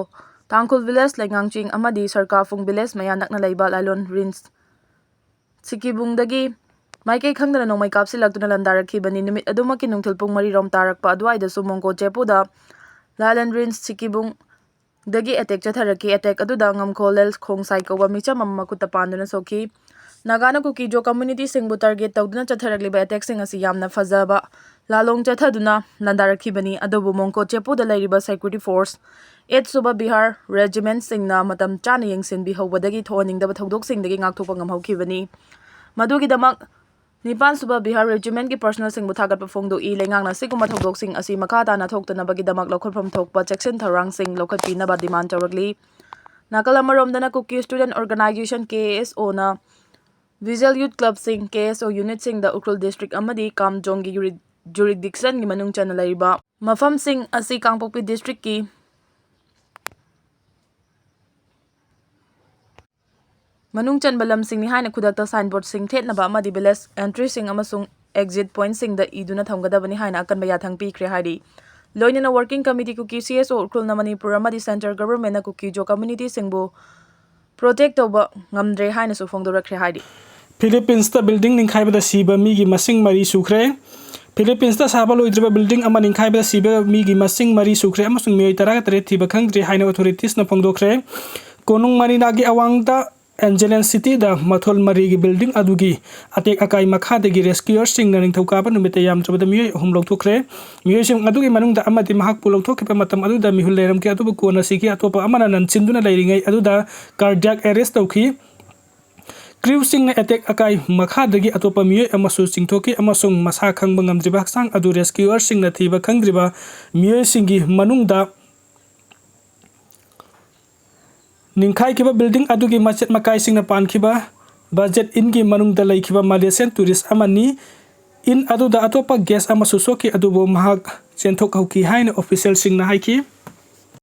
ꯇꯥꯡꯈꯨꯜ ꯚꯤꯂꯦꯖ ꯂꯩꯉꯥꯡꯆꯤꯡ ꯑꯃꯗꯤ ꯁꯔꯀꯥꯐꯨꯡ ꯚꯤꯂꯦꯖ ꯃꯌꯥ ꯅꯛꯅ ꯂꯩꯕ ꯂꯥꯏꯂꯣꯟ ꯔꯦꯟꯖ ꯁꯤꯀꯤꯕꯨꯡꯗꯒꯤ ꯃꯥꯏꯀꯩ ꯈꯪꯗꯅ ꯅꯣꯡꯃꯩ ꯀꯥꯞꯁꯤꯜꯂꯛꯇꯨꯅ ꯂꯥꯟꯗꯥꯔꯛꯈꯤꯕꯅꯤ꯫ ꯅꯨꯃꯤꯠ ꯑꯗꯨꯃꯛꯀꯤ ꯅꯨꯡꯊꯤꯜ ꯄꯨꯡ ꯃꯔꯤ ꯔꯣꯝ ꯇꯥꯔꯛꯄ ꯑꯗꯨꯋꯥꯏꯗꯁꯨ ꯃꯣꯡꯀꯣ ꯆꯦꯄꯨꯗ ꯂꯥꯏꯂꯣꯟ ꯔꯦꯟꯖ ꯁꯤꯀꯤꯕꯨꯡ ꯗꯒꯤ ꯑꯦꯇꯦꯛ ꯆꯠꯊꯔꯛꯈꯤ꯫ ꯑꯦꯇꯦꯛ ꯑꯗꯨꯗ ꯉꯝꯈꯣꯂꯦꯜ ꯈꯣꯡꯁꯥꯏ ꯀꯧꯕ ꯃꯤꯆꯝ ꯑꯃ ꯃꯈꯨꯠꯇ ꯄꯥꯟꯗꯨꯅ ꯁꯣꯛꯈꯤ꯫ ꯅꯥꯒꯥꯅ ꯀꯨꯀꯤ ꯖꯣ ꯀꯝꯃ꯭ꯌꯨꯅꯤꯇꯤꯁꯤꯡꯕꯨ ꯇꯥꯔꯒꯦꯠ ꯇꯧꯗꯨꯅ ꯆꯠꯊꯔꯛꯂꯤꯕ ꯑꯦꯇꯦꯛꯁꯤꯡ ꯑꯁꯤ ꯌꯥꯝꯅ ꯐꯖꯕ ꯂꯥꯂꯣꯡ ꯆꯠꯊꯗꯨꯅ ꯂꯥꯟꯗꯥꯔꯛꯈꯤꯕꯅꯤ꯫ ꯑꯗꯨꯕꯨ ꯃꯣꯡꯀꯣ ꯆꯦꯄꯨꯗ ꯂꯩꯔꯤꯕ ꯁꯦꯀ꯭ꯌꯨꯔꯤꯇꯤ ꯐꯣꯔꯁ, ꯑꯦꯠ ꯁꯨꯕ ꯕꯤꯍꯥꯔ ꯔꯦꯖꯤꯃꯦꯟꯠꯁꯤꯡꯅ ꯃꯇꯝ ꯆꯥꯅ ꯌꯦꯡꯁꯤꯟꯕꯤꯍꯧꯕꯗꯒꯤ ꯊꯣꯛꯍꯟꯅꯤꯡꯗꯕ ꯊꯧꯗꯣꯛꯁꯤꯡꯗꯒꯤ ꯉꯥꯛꯊꯣꯛꯄ ꯉꯝꯍꯧꯈꯤꯕꯅꯤ꯫ ꯃꯗꯨꯒꯤꯗꯃꯛ ꯅꯤꯄꯥꯟ ꯁꯨꯕ ꯕꯤꯍꯥꯔ ꯔꯦꯖꯤꯃꯦꯟꯠꯀꯤ ꯄꯔꯁꯅꯦꯜꯁꯤꯡꯕꯨ ꯊꯥꯒꯠꯄ ꯐꯣꯡꯗꯣꯛꯏ꯫ ꯂꯩꯉꯥꯛꯅ ꯑꯁꯤꯒꯨꯝꯕ ꯊꯧꯗꯣꯛꯁꯤꯡ ꯑꯁꯤ ꯃꯈꯥ ꯇꯥꯅ ꯊꯣꯛꯇꯅꯕꯒꯤꯗꯃꯛ ꯂꯧꯈꯠꯐꯝ ꯊꯣꯛꯄ ꯆꯦꯛꯁꯤꯟ ꯊꯧꯔꯥꯡꯁꯤꯡ ꯂꯧꯈꯠꯄꯤꯅꯕ ꯗꯤꯃꯥꯟ ꯇꯧꯔꯛꯂꯤ꯫ ꯅꯥꯀꯜ ꯑꯃꯔꯣꯝꯗꯅ Kuki student organisation, K A S ꯑꯣꯅ ꯚꯤꯖꯨꯑꯦꯜ ꯌꯨꯠ ꯀ꯭ꯂꯕꯁꯤꯡ, ꯀꯦ ꯑꯦꯁ ꯑꯣ ꯌꯨꯅꯤꯠꯁꯤꯡꯗ ꯎꯈ꯭ꯔꯨꯜ ꯗꯤꯁꯇ꯭ꯔꯤꯛ ꯑꯃꯗꯤ ꯀꯥꯝꯖꯣꯡꯒꯤ ꯌꯨꯔꯤ-, ꯖꯨꯔꯤꯗꯤꯛꯁꯟꯒꯤ ꯃꯅꯨꯡ ꯆꯟꯅ ꯂꯩꯔꯤꯕ ꯃꯐꯝꯁꯤꯡ ꯑꯁꯤ ꯀꯥꯡꯄꯣꯛꯄꯤ ꯗꯤꯁꯇ꯭ꯔꯤꯛꯀꯤ ꯃꯅꯨꯡ ꯆꯟꯕ ꯂꯝꯁꯤꯡꯅꯤ ꯍꯥꯏꯅ ꯈꯨꯗꯛꯇ ꯁꯥꯏꯟꯕꯣꯔꯗꯁꯤꯡ ꯊꯦꯠꯅꯕ ꯑꯃꯗꯤ ꯚꯤꯂꯦꯖ ꯑꯦꯟꯇ꯭ꯔꯤꯁꯤꯡ ꯑꯃꯁꯨꯡ ꯑꯦꯛꯖꯤꯠ ꯄꯣꯏꯟꯠꯁꯤꯡꯗ ꯏꯗꯨꯅ ꯊꯝꯒꯗꯕꯅꯤ ꯍꯥꯏꯅ ꯑꯀꯟꯕ ꯌꯥꯊꯪ ꯄꯤꯈ꯭ꯔꯦ ꯍꯥꯏꯔꯤ꯫ ꯂꯣꯏꯅꯅ ꯋꯥꯔꯀꯤꯡ ꯀꯃꯤꯇꯤ ꯀꯨꯀꯤ ꯁꯤ ꯑꯦꯁ ꯑꯣ ꯎꯈ꯭ꯔꯨꯜꯅ ꯃꯅꯤꯄꯨꯔ ꯑꯃꯗꯤ ꯁꯦꯟꯇ꯭ꯔꯦꯜ ꯒꯚꯔꯟꯃꯦꯟꯠꯅ ꯀꯨꯀꯤ ꯖꯣ ꯀꯝꯃ꯭ꯌꯨꯅꯤꯇꯤꯁꯤꯡꯕꯨ ꯄ꯭ꯔꯣꯇꯦꯛ ꯇꯧꯕ ꯉꯝꯗ꯭ꯔꯦ ꯍꯥꯏꯅꯁꯨ ꯐꯣꯡꯗꯣꯔꯛꯈ꯭ꯔꯦ ꯍꯥꯏꯔꯤ꯫ ꯐꯤꯂꯤꯄꯤꯟꯁꯇ ꯕꯤꯜꯗꯤꯡ ꯅꯤꯡꯈꯥꯏꯕꯗ ꯁꯤꯕ ꯃꯤꯒꯤ ꯃꯁꯤꯡ ꯃꯔꯤ ꯁꯨꯈ꯭ꯔꯦ꯫ ꯐꯤꯂꯤꯄꯤꯟꯁꯇ ꯁꯥꯕ ꯂꯣꯏꯗ꯭ꯔꯤꯕ ꯕꯤꯜꯗꯤꯡ ꯑꯃ ꯅꯤꯡꯈꯥꯏꯕꯗ ꯁꯤꯕ ꯃꯤꯒꯤ ꯃꯁꯤꯡ ꯃꯔꯤ ꯁꯨꯈ꯭ꯔꯦ ꯑꯃꯁꯨꯡ ꯃꯤꯑꯣꯏ ꯇꯔꯥꯇꯔꯦꯠ ꯊꯤꯕ ꯈꯪꯗ꯭ꯔꯤ ꯍꯥꯏꯅ ꯑꯣꯊꯣꯔꯤꯇꯤꯁꯅ ꯐꯣꯡꯗꯣꯛꯈ꯭ꯔꯦ꯫ ꯀꯣꯅꯨꯡ ꯃꯅꯤꯂꯥꯒꯤ ꯑꯋꯥꯡꯗ ꯑꯦꯟꯖꯦꯂꯦꯟ ꯁꯤꯇꯤꯗ ꯃꯊꯣꯜ ꯃꯔꯤꯒꯤ ꯕꯤꯜꯗꯤꯡ ꯑꯗꯨꯒꯤ ꯑꯇꯦꯛ ꯑꯀꯥꯏ ꯃꯈꯥꯗꯒꯤ ꯔꯦꯁꯀ꯭ꯌꯨꯌꯔꯁꯤꯡꯅ ꯅꯤꯡꯊꯧꯀꯥꯕ ꯅꯨꯃꯤꯠꯇ ꯌꯥꯝꯗ꯭ꯔꯕꯗ ꯃꯤꯑꯣꯏ ꯑꯍꯨꯝ ꯂꯧꯊꯣꯛꯈ꯭ꯔꯦ꯫ ꯃꯤꯑꯣꯏꯁꯤꯡ ꯑꯗꯨꯒꯤ ꯃꯅꯨꯡꯗ ꯑꯃꯗꯤ ꯃꯍꯥꯛꯄꯨ ꯂꯧꯊꯣꯛꯈꯤꯕ ꯃꯇꯝ ꯑꯗꯨꯗ ꯃꯤꯍꯨꯜ ꯂꯩꯔꯝꯈꯤ, ꯑꯗꯨꯕꯨ ꯀꯣꯟꯅ ꯁꯤꯈꯤ꯫ ꯑꯇꯣꯞꯄ ꯑꯃꯅ ꯅꯟꯁꯤꯟꯗꯨꯅ ꯂꯩꯔꯤꯉꯩ ꯑꯗꯨꯗ ꯀꯥꯔꯗꯤꯌꯥꯛ ꯑꯦꯔꯦꯁ ꯇꯧꯈꯤ꯫ ꯀ꯭ꯔꯤꯌꯨꯁꯤꯡꯅ ꯑꯇꯦꯛ ꯑꯀꯥꯏ ꯃꯈꯥꯗꯒꯤ ꯑꯇꯣꯞꯄ ꯃꯤꯑꯣꯏ ꯑꯃꯁꯨ ꯆꯤꯡꯊꯣꯛꯈꯤ ꯑꯃꯁꯨꯡ ꯃꯁꯥ ꯈꯪꯕ ꯉꯝꯗ꯭ꯔꯤꯕ ꯍꯛꯆꯥꯡ ꯑꯗꯨ ꯔꯦꯁꯀ꯭ꯌꯨꯌꯔꯁꯤꯡꯅ ꯊꯤꯕ ꯈꯪꯗ꯭ꯔꯤꯕ ꯃꯤꯑꯣꯏꯁꯤꯡꯒꯤ ꯃꯅꯨꯡꯗ ꯅꯤꯡꯈꯥꯏꯈꯤꯕ ꯕꯤꯜꯗꯤꯡ ꯑꯗꯨꯒꯤ ꯃꯆꯦꯠ ꯃꯀꯥꯏꯁꯤꯡꯅ ꯄꯥꯟꯈꯤꯕ ꯕꯖꯦꯠ ꯏꯟꯒꯤ ꯃꯅꯨꯡꯗ ꯂꯩꯈꯤꯕ ꯃꯂꯦꯁꯤꯌꯥꯟ ꯇꯨꯔꯤꯁ ꯑꯃꯅꯤ꯫ ꯏꯟ ꯑꯗꯨꯗ ꯑꯇꯣꯞꯄ ꯒꯦꯁ ꯑꯃꯁꯨ ꯁꯣꯛꯈꯤ, ꯑꯗꯨꯕꯨ ꯃꯍꯥꯛ ꯆꯦꯟꯊꯣꯛꯍꯧꯈꯤ ꯍꯥꯏꯅ ꯑꯣꯐꯤꯁꯤꯌꯦꯜꯁꯤꯡꯅ ꯍꯥꯏꯈꯤ꯫